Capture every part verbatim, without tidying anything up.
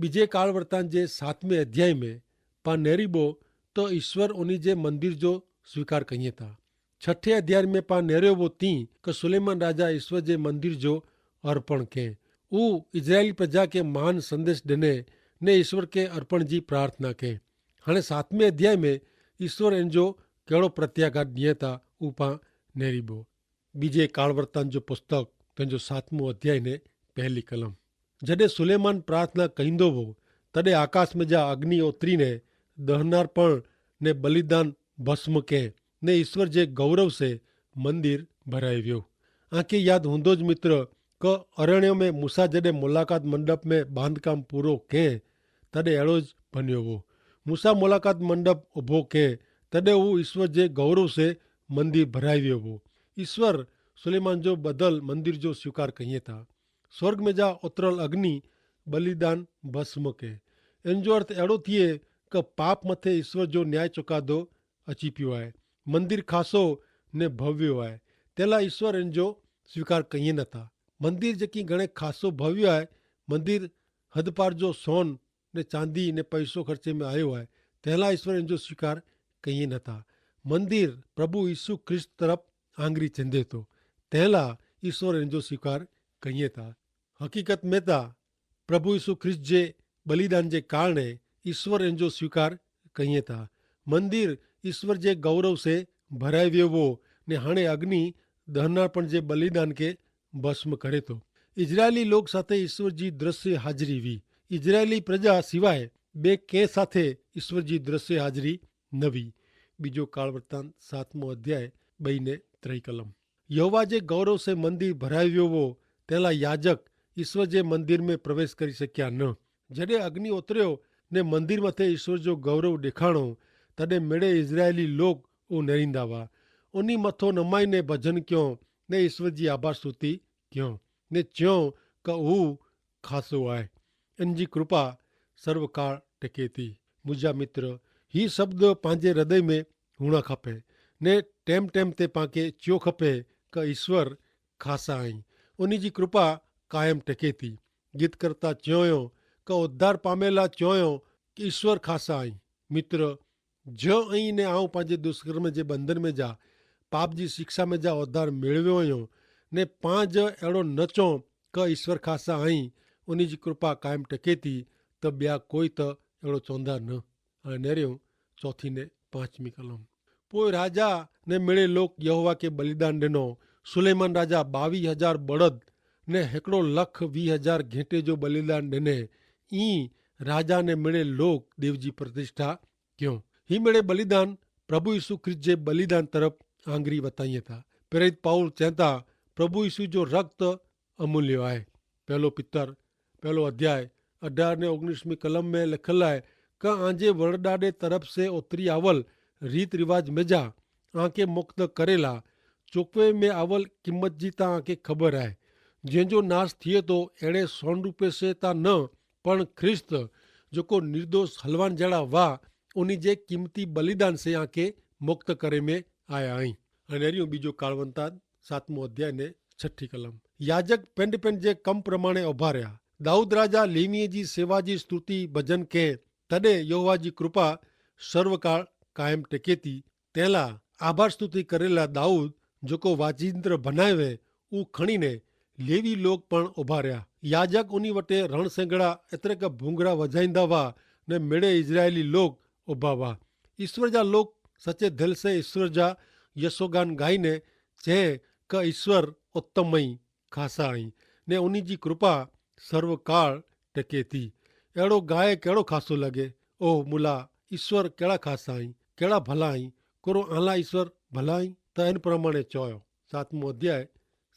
બીજે કાળવર્તાન જે સાતમે અધ્યાય મેં પા નેરીબો તો ઈસ્વર ઓની જે મંદિર જો સ્વીકાર કહિએ તા. છઠે અધ્યાય મેં પા નેરેવો તી કે સુલેમાન રાજા ઈસ્વર જે મંદિર જો અર્પણ કે ઉ ઇઝરાયેલી પ્રજા કે મહાન સંદેશ દેને ને ઈસ્વર કે અર્પણ જી પ્રાર્થના કે. હણે સાતમે અધ્યાય મેં ઈસ્વર એન જો કહેડો પ્રત્યાઘાત નિયતા ઉપા નેરીબો. બીજે કાળવર્તાન જો પુસ્તક તેન જો સાતમો અધ્યાય ને પહેલી કલમ. જડે સુલેમાન પ્રાર્થના કહીંદો વો તદે આકાશ મેં જા અગ્નિ ઓતરી ને દહનાર પણ ને બલિદાન ભસ્મ કે ને ઈસ્વર જે ગૌરવ સે મંદિર ભરાઈ વ્યો. આંકે યાદ હુંદો જ મિત્ર કે અરણ્યો મેં મૂસા જડે મુલાકાત મંડપ મેં બાંધકામ પૂરો કે તદે એડો જ ભન્યો વો. મૂસા મુલાકાત મંડપ ઉભો કે તદે ઉ ઈસ્વર જે ગૌરવ સે મંદિર ભરાઈ વ્યો વો. ઈસ્વર સુલેમાન જો બદલ મંદિર જો સ્વીકાર કહિએ તા. સ્વર્ગ મેં જા ઉતરલ અગ્નિ બલિદાન ભસ્મ કે. એન જો અર્થ એડો થિયે કે પાપ મતે ઈસ્વર જો ન્યાય ચોકાદો અચિપ્યો આય. મંદિર ખાસો ને ભવ્યો આય તેલા ઈસ્વર એન જો સ્વીકાર કહિએ નતા. મંદિર જેકી ઘણે ખાસો ભવ્યો આય મંદિર હદપાર જો સોન ને ચાંદી ને પૈસો ખર્ચે મેં આયો આય તેલા ઈસ્વર એન જો સ્વીકાર કહિએ નતા. મંદિર પ્રભુ ઈસુ ખ્રિસ્ત તરફ આંગરી ચેંધે તો તેલા ઈસ્વર એન જો સ્વીકાર કહિએ તા. હકીકત મેં તા પ્રભુ ઈસુ ખ્રિસ્ત જે બલિદાન જે કારણે ઈસ્વર એન જો સ્વીકાર કહિએ તા. મંદિર ઈસ્વર જે ગૌરવ સે ભરાઈ વ્યો વો ને હણે અગ્નિ દહનાર પણ જે બલિદાન કે ભસ્મ કરે તો. ઇઝરાયેલી લોક સાથે ઈસ્વર જી દ્રશ્ય હાજરી વી. ઇઝરાયેલી પ્રજા સિવાય બે કે સાથે ઈસ્વર જી દ્રશ્ય હાજરી નવી. બીજો કાળવર્તાન સાતમો અધ્યાય બઈ ને ત્રય કલમ. યહોવા જે ગૌરવ સે મંદિર ભરાવ્યો વો તેલા યાજક ઈસ્વર જે મંદિર મેં પ્રવેશ કરી શક્યા ન. જડે અગ્નિ ઓતર્યો ને મંદિર મતે ઈસ્વર જો ગૌરવ દેખાણો તદે મેળે ઇઝરાયેલી લોક ઉનેરીંદા વા ઉની મતો નમાઈ ને ભજન ક્યો ને ઈસ્વર જી આભાર સ્તુતિ ક્યો ને ચ્યો કે ઉ ખાસો આય. એન જી કૃપા સર્વકાળ ટેકે તી. મુજા મિત્ર, હી શબ્દ પાંજે હૃદય મેં હુણા ખપે ને ટેમ ટેમ તે પાંકે ચ્યો ખપે કે ઈસ્વર ખાસા આઈ. ઉની જી કૃપા કાયમ ટેકે તી. ગીત કરતા ચ્યોંયો કે ઉદ્ધાર પામેલા ચ્યોંયો કે ઈસ્વર ખાસા આઈ. મિત્ર, જો અહીં ને આઉં પાંજે દુષ્કર્મ જે બંધન મેં જા પાપ જી શિક્ષા મેં જા ઉદ્ધાર મેળવ્યો અયો ને પાંજ એડો નચો કે ઈસ્વર ખાસા અહીં ઉની જી કૃપા કાયમ ટકે તી, તો બ્યા કોઈ તો એડો ચોંધા ન. અને નેર્યો ચોથી ને પાંચમી કલમ. પોય રાજા ને મેળે લોક યહોવા કે બલિદાન દેનો. સુલૈમાન રાજા બાવી હજાર બડદ ને હેકડો લખ વી હજાર ઘેંટે જો બલિદાન દેને. ઈ રાજા ને મેળે લોક દેવજી પ્રતિષ્ઠા ક્યો. હી મેડે બલિદાન પ્રભુ ઈસુ ખ્રિસ્ત જે બલિદાન તરફ આંગરી વતાઈ થા. પ્રેરિત પાઉલ ચેંતા પ્રભુ ઈસુ જો રક્ત અમૂલ્યો આય. પહેલો પિતર પહેલો અધ્યાય અઢાર ને ઓગણીસમી કલમ મેં લખેલ આય, કા આજે વરડાડે તરફ સે ઓતરી આવલ રીત રિવાજ મેજા આંકે મુક્ત કરેલા ચોકવે મેં આવલ કિંમત જી તા આંકે ખબર આય. જેન જો નાસ થિયે તો એડે સોન રૂપે સે તા ન પણ ખ્રિસ્ત જોકો નિર્દોષ હલવાન જેડા વાહ ઉની જે કિંમતી બલિદાન સે આંકે મુક્ત કરે મેં આયા હૈં. અને રહ્યું બીજો કાળવંતા સાતમો અધ્યાય ને છઠી કલમ. યાજક પેંડ પેંડ જે કમ પ્રમાણે ઉભા રહ્યા. દાઉદ રાજા લેવીએ જી સેવા જી સ્તુતિ ભજન કે તદે યહોવા જી કૃપા સર્વકાળ કાયમ ટેકેતી. તેલા આભાર સ્તુતિ કરેલા દાઉદ જોકો વાજિંદ્ર ભનાવે ઉં ખણીને લેવી લોગ પણ ઉભા રહ્યા. યાજક ઉની વટે રણસેંગડા એતરે કે ભૂંગરા વજાઈંદા વા ને મેળે ઇઝરાયેલી લોગ ઉભા વા. ઇશ્વર જા લોગ સચે ધેલ સે ઇશ્વર જા યશોગાન ગાઈને ચે કે ઇશ્વર ઉત્તમ અહીં ખાસા અહીં ને ઉની જી કૃપા સર્વકાળ ટકે થી. એડો ગાય કેડો ખાસો લગે? ઓહ મુલા, ઇશ્વર કેડા ખાસા અહીં, કેડા ભલા અહીં. કોરો આલા ઇશ્વર ભલા અહીં? તો એન પ્રમાણે ચોયો. સાતમો અધ્યાય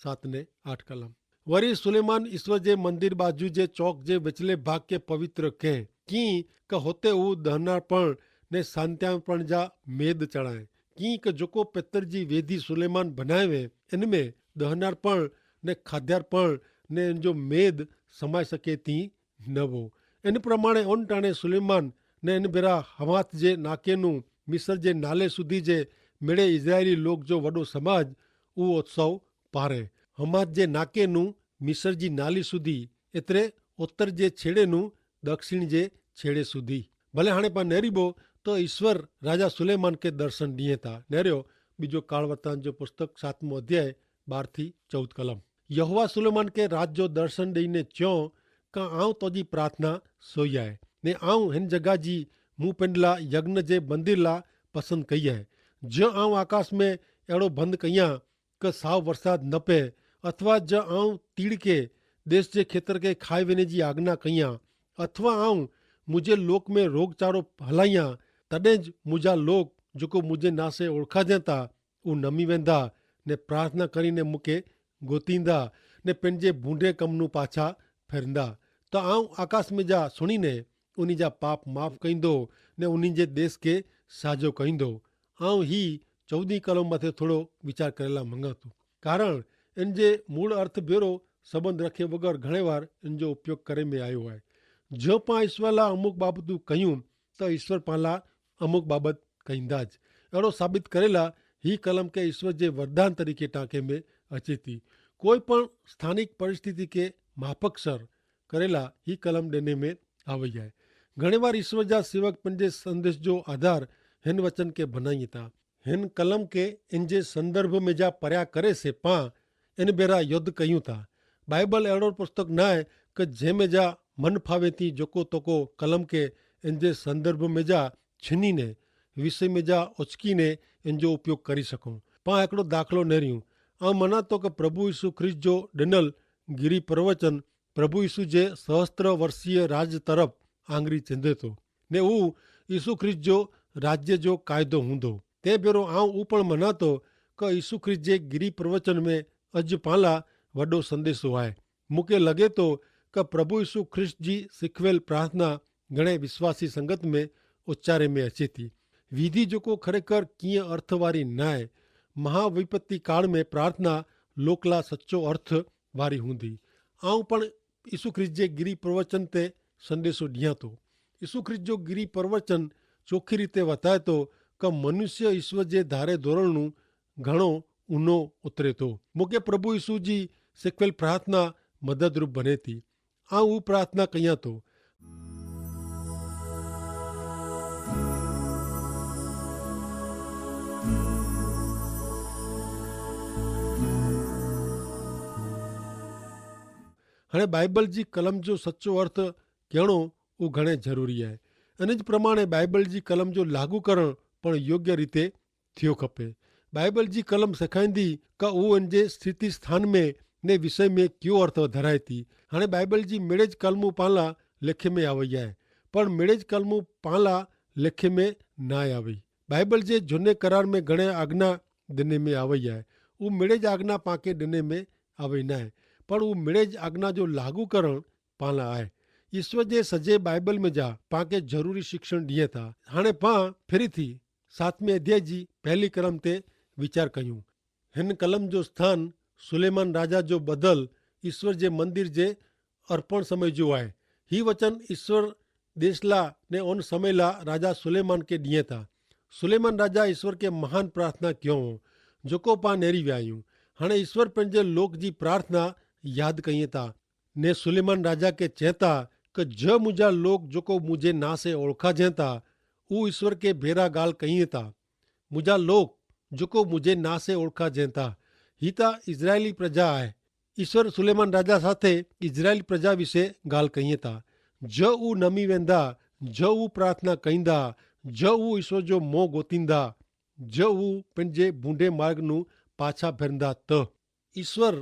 સાત ને આઠ કલમ. વરી સુલેમાન ઇશ્વર જે મંદિર બાજુ જે ચોક જે વેચલે ભાગ કે પવિત્ર કહેં કી કે હોતે ઉં દહનાર પણ ને સાંત્યાન પણ જા મેદ ચડાય. કી કે જોકો પેતર જી વેધી સુલેમાન ભનાયવે એન મેં દહનાર પણ ને ખાધ્યાર પણ ને એન જો મેદ સમાઈ શકે તી નવો. એન પ્રમાણે ઓન ટાણે સુલેમાન ને એન ભેરા હમાથ જે નાકેનું મિસર જે નાલે સુધી જે મેળે ઇઝરાયેલી લોક જો વડો સમાજ ઉ ઉત્સવ પારે. હમાથ જે નાકેનું મિસર જી નાલી સુધી એતરે ઉત્તર જે છેડેનું દક્ષિણ જે છેડે સુધી. ભલે હાણે પા નેરીબો તો ઈસ્વર રાજા સુલેમાન કે દર્શન દિયે તા નેર્યો. બીજો કાળવર્તાન જો પુસ્તક સાતમો અધ્યાય બાર થી ચૌદ કલમ. યહોવા સુલેમાન કે રાજ જો દર્શન દઈને ચ્યો, કા આઉં તોજી પ્રાર્થના સોઈ આય, ને આઉં હેન જગા જી મું પેંડલા યજ્ઞ જે મંદિરલા પસંદ કઈ આય. જો આઉં આકાશ મેં એડો ભંધ કહિયા કે સાવ વરસાદ નપે, અથવા જો આઉં તીડકે દેશ જે ખેતર કે ખાઈ વેને જી આજ્ઞા કહિયા, અથવા આઉં મુઝે લોક મેં રોગચારો હલાયા, તદે જ મુઝા લોક જોકો મુઝે નાસે ઓળખા જેતા ઉં નમી વેંદા, ને પ્રાર્થના કરીને મુકે ગોતિંદા, ને પેનજે ભૂંડે કમનું પાછા ફેરંદા. તો આઉં આકાશ મેં જા સુણીને ઉની જા પાપ માફ કઈંદો, ને ઉની જે દેશ કે સાજો કઈંદો. આઉં હી ચૌદી કલમ માથે થોડો વિચાર કરેલા મંગાતું, કારણ એન જે મૂળ અર્થ ભેરો સંબંધ રખે વગર ઘણે વાર એન જો ઉપયોગ કરે મેં આયો હૈ. જો પા ઈસ્વર લા અમુક બાબતું કહ્યું, તો ઈસ્વર પાલા અમુક બાબત કહીંદા જ એડો સાબિત કરેલા હી કલમ કે ઈસ્વર જે વરદાન તરીકે ટાંકે મેં અચે તી. કોઈ પણ સ્થાનિક પરિસ્થિતિ કે માફક સર કરેલા હી કલમ દેને મેં આવે હૈ. ઘણે વાર ઈસ્વર જા સેવક પન જે સંદેશ જો આધાર હેન વચન કે ભનાઈ તા. હેન કલમ કે એન જે સંદર્ભ મેં જા પર્યા કરે સે પા એન ભેરા યોદ્ધ કહ્યું તા. બાઈબલ એડો પુસ્તક નાય કે જેહ મેં જા મન ફાવે તી જોકો તોકો કલમ કે એન જે સંદર્ભ મેં જા છીની ને વિષય મેં જા ઓચકી ને એન જો ઉપયોગ કરી શકો. પા એકડો દાખલો નહીં રહ્યું. આ મના તો કે પ્રભુ ઈસુ ખ્રિસ્ત જો ડેનલ ગિરી પ્રવચન પ્રભુ ઈસુ જે સહસ્ત્ર વર્ષીય રાજ તરફ આંગરી ચેંધે તો, ને ઉં ઈસુ ખ્રિસ્ત જો રાજ્ય જો કાયદો હુંદો. તે ભેરો આઉં ઉપણ મનાતો કે ઈસુ ખ્રિસ્ત જે ગિરી પ્રવચન મેં અજ પાલા વડો સંદેશો આય. મુકે લગે તો કે પ્રભુ ઈસુ ખ્રિસ્ત જી સિખવેલ પ્રાર્થના ઘણે વિશ્વાસી સંગત મેં ઉચ્ચારે મેં અચેતી. વિધિ જોકો ખરેખર કિયા અર્થવારી નાય. મહાવિપત્તિ કાળ મેં પ્રાર્થના લોકલા સચો અર્થ વારી હુંદી. આઉં પણ ઈસુ ખ્રિસ્ત જે ગિરી પ્રવચન તે સંદેશો દિયા તો. ઈસુ ખ્રિસ્ત જો ગિરી પ્રવચન ચોખી રીતે વતાય તો કે મનુષ્ય ઈસુ જે ધારે ધોરણનું ઘણો ઉનો ઉતરે તો. મુકે પ્રભુ ઈસુ જી સિખવેલ પ્રાર્થના મદદરૂપ બને તી. આઉં પ્રાર્થના કહિયા તો. હણે બાઈબલ જી કલમ જો સચો અર્થ કહેણો ઉં ઘણે જરૂરી આય. અને જ પ્રમાણે બાઈબલ જી કલમ જો લાગુ કરણ પણ યોગ્ય રીતે થિયો ખપે. બાઈબલ જી કલમ સખાઈંદી કા ઉં એન જે સ્થિતિ સ્થાન મેં ને વિષય મેં ક્યો અર્થ ધરાયતી. હણે બાઈબલ જી મેળે જ કલમો પાલા લેખે મેં આવય આય, પણ મેળે જ કલમો પાલા લેખે મેં નાય આવે. બાઈબલ જે જોને કરાર મેં ઘણે આજ્ઞા દેને મેં આવય આય, ઉં મેળે જ આજ્ઞા પાંકે દેને મેં આવય નાય, પણ ઉં મેળે જ આજ્ઞા જો લાગુ કરણ પાલા આય. ઈસ્વર જે સજે બાઈબલ મેં જા પાંકે જરૂરી શિક્ષણ દિયે થા. હાણે પાં ફેરી થી સાતમે અધ્યાય જી પહેલી કલમ તે વિચાર કહ્યું. હેન કલમ જો સ્થાન સુલેમાન રાજા જો બદલ ઈસ્વર જે મંદિર જે અર્પણ સમય જો આય. હી વચન ઈસ્વર દેશલા ને ઓન સમયલા રાજા સુલેમાન કે દિયે થા. સુલેમાન રાજા ઈસ્વર કે મહાન પ્રાર્થના ક્યો હો, જોકો પાં નેરી વ્યાયું. હાણે ઈસ્વર પેનજે લોક જી પ્રાર્થના યાદ કહિયે થા. ને સુલેમાન રાજા કે ચેંતા કે જો મુઝે લોક જોકો મુઝે નાસે ઓળખા જેંતા ઉ ઈસ્વર કે ભેરા ગાલ કહિયે થા. મુઝે લોક જોકો મુઝે નાસે ઓળખા જેંતા હી તા ઇઝરાયલી પ્રજા આય. ઈસ્વર સુલેમાન રાજા સાથે ઇઝરાયલી પ્રજા વિશે ગાલ કહિયે થા. જો ઉ નમી વેંદા, જો ઉ પ્રાર્થના કહિંદા, જો ઉ ઈસ્વર જો મોં ગોતિંદા, જો ઉ પેનજે ભૂંડે માર્ગ નું પાછા ભેરંદા તો ઈસ્વર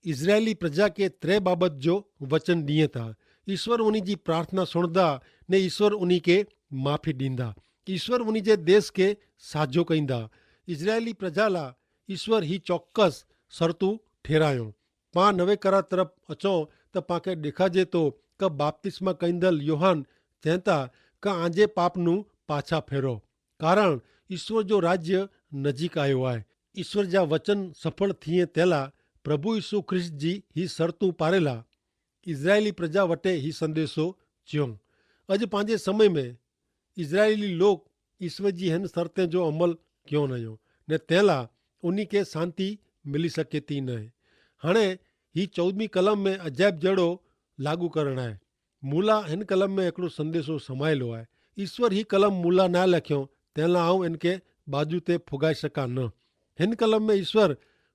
ઇઝરાયલી પ્રજા કે ત્રે બાબત જો વચન દિયે થા. ઈસ્વર ઉની જી પ્રાર્થના સુણદા ને ઈસ્વર ઉની કે માફી દીંદા. ઈસ્વર ઉની જે દેશ કે સાજો કઈંદા. ઇઝરાયલી પ્રજાલા ઈસ્વર હી ચોક્કસ સરતું ઠેરાયો. પાં નવે કરા તરફ અચો તો પાંકે દેખાજે તો કે બાપ્તિસ્મા કઈંદલ યોહાન ચેંતા કે આજે પાપનું પાછા ફેરો, કારણ ઈસ્વર જો રાજ્ય નજીક આયો આય. ઈસ્વર જા વચન સફળ થિયે તેલા પ્રભુ ઈસુ ખ્રિસ્ત જી હી સરતું પારેલા ઇઝરાયેલી પ્રજા વટે હી સંદેશો ચ્યો. અજ પાંજે સમય મેં ઇઝરાયેલી લોક ઈસ્વર જી હેન સરતે જો અમલ ક્યો નયો, ને તેલા ઉની કે શાંતિ મિલી સકેતી નહે. હણે હી ચૌદમી કલમ મેં અજાયબ જેડો લાગુ કરણ આય. મુલા હેન કલમ મેં એકડો સંદેશો સમાયેલો આય. ઈસ્વર હી કલમ મુલા ના લખ્યો, તેના આઉં એનકે બાજુ તે ફુગાઈ શકા ન. હેન કલમ મેં ઈસ્વર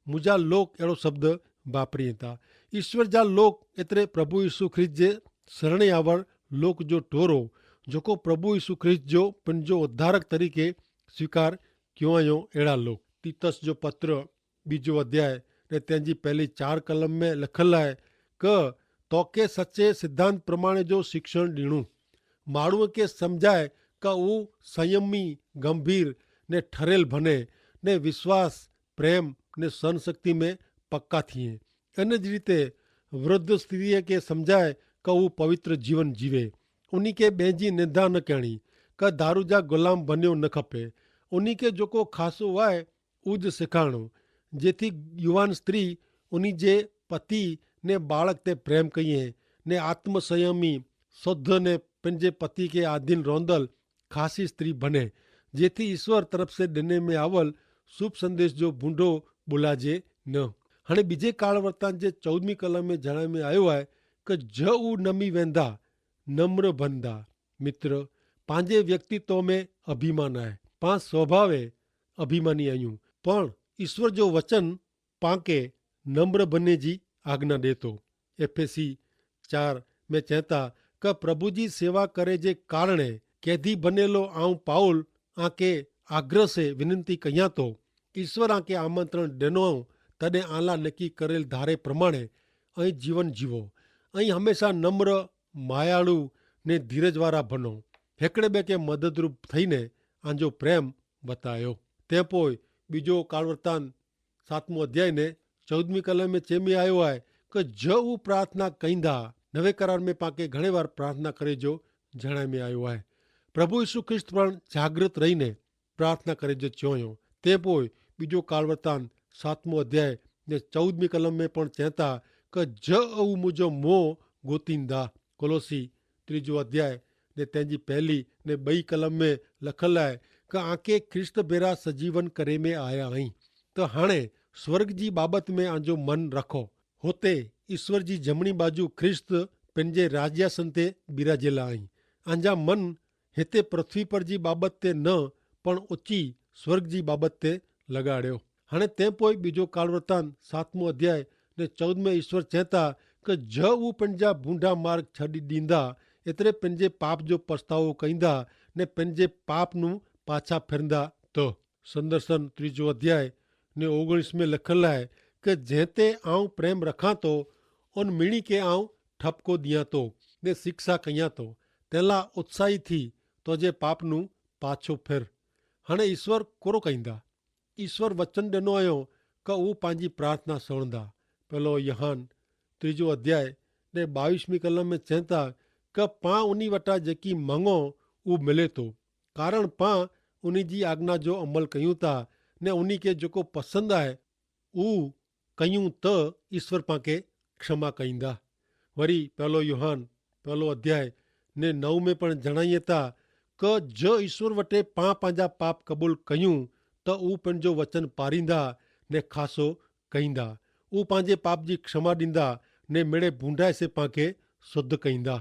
મુજા લોક એડો શબ્દ વાપરી હતા. ઈસ્વર જા લોક એતરે પ્રભુ ઈસુ ખ્રિસ્ત જે સરણે આવર લોક જો ટોરો, જોકો પ્રભુ ઈસુ ખ્રિસ્ત જો પન જો ઉદ્ધારક તરીકે સ્વીકાર ક્યો આયો એડા લોક. તિતસ જો પત્ર બીજો અધ્યાય ને તેની પહેલી ચાર કલમ મેં લખેલ હૈ, કે તો કે સચ્ચે સિદ્ધાંત પ્રમાણે જો શિક્ષણ દીણું માણું કે સમઝાય, કે ઉં સંયમી ગંભીર ને ઠરેલ ભને ને વિશ્વાસ પ્રેમ ને સહનશક્તિ મેં પક્કા થિયે. અને જ રીતે વૃદ્ધ સ્ત્રી કે સમઝાય, કે ઉં પવિત્ર જીવન જીવે. ઉની કે બેંજી નિંદા ન કહેણી, કે દારૂ જા ગુલામ ભન્યો ન ખપે. ઉની કે જોકો ખાસો વાય ઉજ સિખાણો, જેથી યુવાન સ્ત્રી ઉની જે પતિ ને બાળક તે પ્રેમ કહિએ ને આત્મસંયમી શોધ ને પન જે પતિ કે આધીન રોંદલ ખાસી સ્ત્રી ભને, જેથી ઈસ્વર તરફ સે ડેને મેં આવલ શુભ સંદેશ જો ભૂંડો બોલાજે ન. હણે બીજે કાળવર્તાન જે ચૌદમી કલમ મેં જણાય મેં આયો હૈ, કે જ ઉ નમી વેંધા નમ્ર ભનદા. મિત્ર, પાંજે વ્યક્તિત્વ મેં અભિમાન આય, પાં સ્વભાવે અભિમાની અયું, પણ ઈસ્વર જો વચન પાંકે નમ્ર ભને જી આજ્ઞા દેતો. એફેસી ચાર મેં ચેતા, કે પ્રભુ જી સેવા કરે જે કારણે કેદી ભનેલો આઉં પાઉલ આકે આગ્રહ સે વિનંતી કહિયા તો, ઈસ્વર આકે આમંત્રણ દેનો આઉં, તદે આલા નકી કરેલ ધારે પ્રમાણે અહીં જીવન જીવો. અહીં હમેંશા નમ્ર, માયાળુ ને ધીરજવારા ભનો. હેકડ઼ે બે કે મદદરૂપ થઈને આજો પ્રેમ બતાયો. તે પોય બીજો કાળવર્તાન સાતમો અધ્યાય ને ચૌદમી કલમ મેં ચેમી આયો હૈ, કે જ ઉ પ્રાર્થના કઈંદા. નવે કરાર મેં પાંકે ઘણે વાર પ્રાર્થના કરે જો જણાય મેં આયો હૈ. પ્રભુ ઈસુ ખ્રિસ્ત પણ જાગ્રત રહીને પ્રાર્થના કરે જો ચોયો. તે પોય બીજો કાળવર્તાન સાતમો અધ્યાય ને ચૌદમી કલમ મેં પણ ચેતા, કે જ ઉ મુજો મોં ગોતિંદા. કોલોસી ત્રીજો અધ્યાય ને તેની પહેલી ને બઈ કલમ મેં લખલ હૈ, કે આંકે ખ્રિસ્ત ભેરા સજીવન કરે મેં આયા હૈં. તો હાણે સ્વર્ગ જી બાબત મેં આજો મન રાખો. હોતે ઈસ્વર જી જમણી બાજુ ખ્રિસ્ત પેનજે રાજ્યાસન તે બિરાજેલા હૈં. આંજા મન હેતે પૃથ્વી પર જી બાબત તે ન પણ ઓચી સ્વર્ગ જી બાબત તે લગાડ્યો. હણે તે પોય બીજો કાળવર્તાન સાતમો અધ્યાય ને ચૌદમે ઈસ્વર ચેતા, કે જ ઉપને જા ભૂંડા માર્ગ છડી દીંદા એતરે પેનજે પાપ જો પસ્તાવો કહીંદા ને પેનજે પાપનું પાછા ફેરંદા. તો સંદર્શન ત્રીજો અધ્યાય ને ઓગણીસ મેં લખેલા હૈ, કે જેતે આઉં પ્રેમ રખાતો ઓન મિણી કે આઉં ઠપકો દિયાતો ને શિક્ષા કહિયાતો, તેલા ઉત્સાહી થી તો જે પાપનું પાછો ફેર. હણે ઈસ્વર કોરો કહીંદા? ઈસ્વર વચન દેનો અયો કે ઉપાંજી પ્રાર્થના સણદા. પહેલો યહાન ત્રીજો અધ્યાય ને બાવીસ મી કલમ મેં ચેંતા, કે પાં ઉની વટા જેકી મંગો ઉ મિલે તો, કારણ પાં ઉની જી આજ્ઞા જો અમલ કહ્યું તા ને ઉની કે જેકો પસંદ આય ઉ કહ્યું, તો ઈસ્વર પાંકે ક્ષમા કહીંદા. વરી પહેલો યોહાન પહેલો અધ્યાય ને નવ મેં પણ જણાયે તા, કે જો ઈસ્વર વટે પાં પાંજા પાપ કબૂલ કહ્યું, તો ઉપને જો વચન પારીંદા ને ખાસો કહીંદા. ઉપાંજે પાપ જી ક્ષમા દીંદા ને મેળે ભૂંડાય સે પાંકે શુદ્ધ કહીંદા.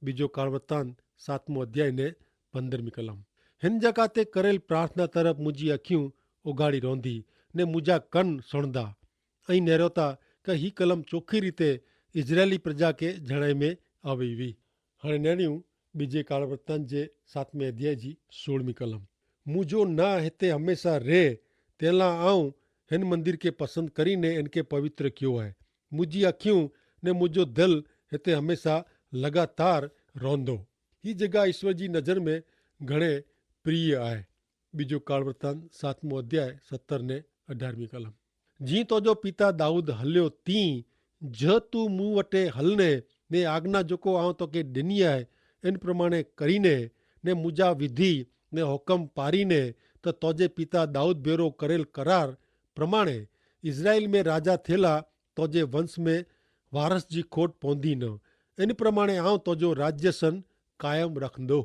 બીજો કાળવર્તાન સાતમો અધ્યાય ને પંદ્રહ મી કલમ. હેન જકા તે કરેલ પ્રાર્થના તરફ મુજી અખ્યું ઉગાડી રોંધી ને મુજા કન સણદા. અહીં નેરોતા કે હી કલમ ચોખી રીતે ઇઝરાયેલી પ્રજા કે જણાઈ મેં આવેવી. હણે નેણ્યું બીજે કાળવર્તાન જે સાતમે અધ્યાય જી સોળમી કલમ. મુજો ના હેતે હમેંશા રહે, તેલા આઉં હેન મંદિર કે પસંદ કરીને એનકે પવિત્ર ક્યો હૈ. મુજી અખ્યું ને મુજો દલ હેતે હમેંશા લગાતાર રોંધો. હી જગા ઈસ્વર જી નજર મેં ઘણે પ્રિય આય. બીજો કાળવર્તાન સાતમો અધ્યાય સત્તર ને અઢારમી કલમ. જી તોજો પિતા દાઉદ હલ્યો તી, જ તું મું વટે હલને ને આજ્ઞા જોકો આઉં તોકે ડેની આય એન પ્રમાણે કરીને ને મુજા વિધિ ને હુકમ પારીને, તો તોજે પિતા દાઉદ ભેરો કરેલ કરાર પ્રમાણે ઇઝરાયેલ મેં રાજા થેલા તોજે વંશ મેં વારસ જી ખોટ પોંધી ન. એન પ્રમાણે આઉં તોજો રાજ્યસન કાયમ રખંદો.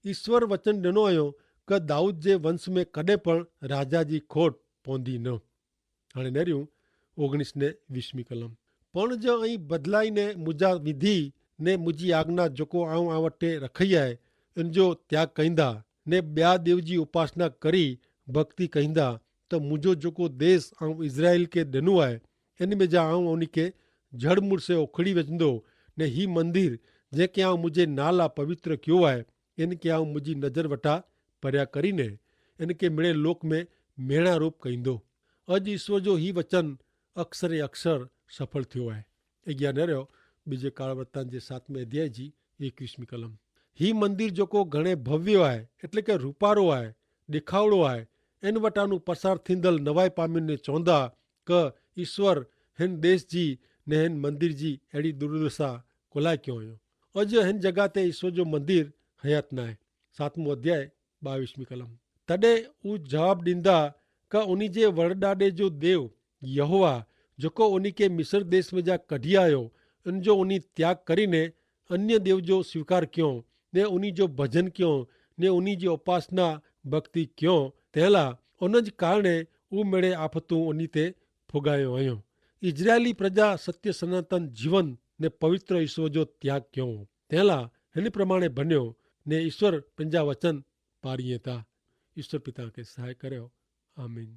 ઈસ્વર વચન ડેનો અયો કે દાઉદ જે વંશ મેં કદે પણ રાજા જી ખોટ પોંધી ન. હણે નેર્યું ઓગણીસ ને વીસ મી કલમ. પણ જો અહીં બદલાઈ ને મુજા વિધિ ને મુઝે આજ્ઞા જોકો આઉં આવટે રખાઈ આય, એન જો ત્યાગ કહીંદા ને બ્યા દેવ જી ઉપાસના કરી ભક્તિ કહીંદા, તો મુઝો જોકો દેશ આઉં ઇઝરાયેલ કે દેનું આય, એન મેં જા આઉં ઉની કે જડમૂળ સે ઓખડી વેચંદો. ને હી મંદિર જે કે આઉં મુઝે નાલા પવિત્ર ક્યો આય, એન કે આઉં મુઝે નજર વટા પર્યા કરી ને એન કે મેળે લોક મેં મેણા રૂપ કહીંદો. અજ ઇશ્વર જો હી વચન અક્ષરે અક્ષર સફળ થયો આય. અજ્ઞાન રહ્યો બીજે કાળવર્તાન જે સાતમે અધ્યાય જી એકવીસમી કલમ. હી મંદિર જોકો ઘણે ભવ્યો આય, એટલે કે રૂપારો આય, દેખાવડો આય, એન વટાનું પસાર થીંદલ નવાઈ પામીને ચોંદા કે ઈસ્વર હેન દેશ જી ને હેન મંદિર જી એડી દુર્દશા કોલાય ક્યો અયો. અજ હેન જગા તે ઈસ્વર જો મંદિર હયાત નાય. સાતમો અધ્યાય બાવીસમી કલમ. તદે ઉં જવાબ દીંદા કે ઉની જે વરડાડે જો દેવ યહોવા, જોકો ઉની કે મિસર દેશ મેં જા કઢ઼િયા અયો, અન જો ઉની ત્યાગ કરીને અન્ય દેવ જો સ્વીકાર ક્યો, ને ઉની જો ભજન ક્યો, ને ઉની જે ઉપાસના ભક્તિ ક્યો, તેલા ઉન જ કારણે ઉમેડે આફતું ઉની તે ફુગાયો અયો. ઇઝરાયેલી પ્રજા સત્ય સનાતન જીવન ને પવિત્ર ઈસ્વર જો ત્યાગ ક્યો, તેલા હેન પ્રમાણે ભન્યો, ને ઈસ્વર પંજા વચન પારિયે તા. ઈસ્વર પિતા કે સહાય કર્યો. આમીન.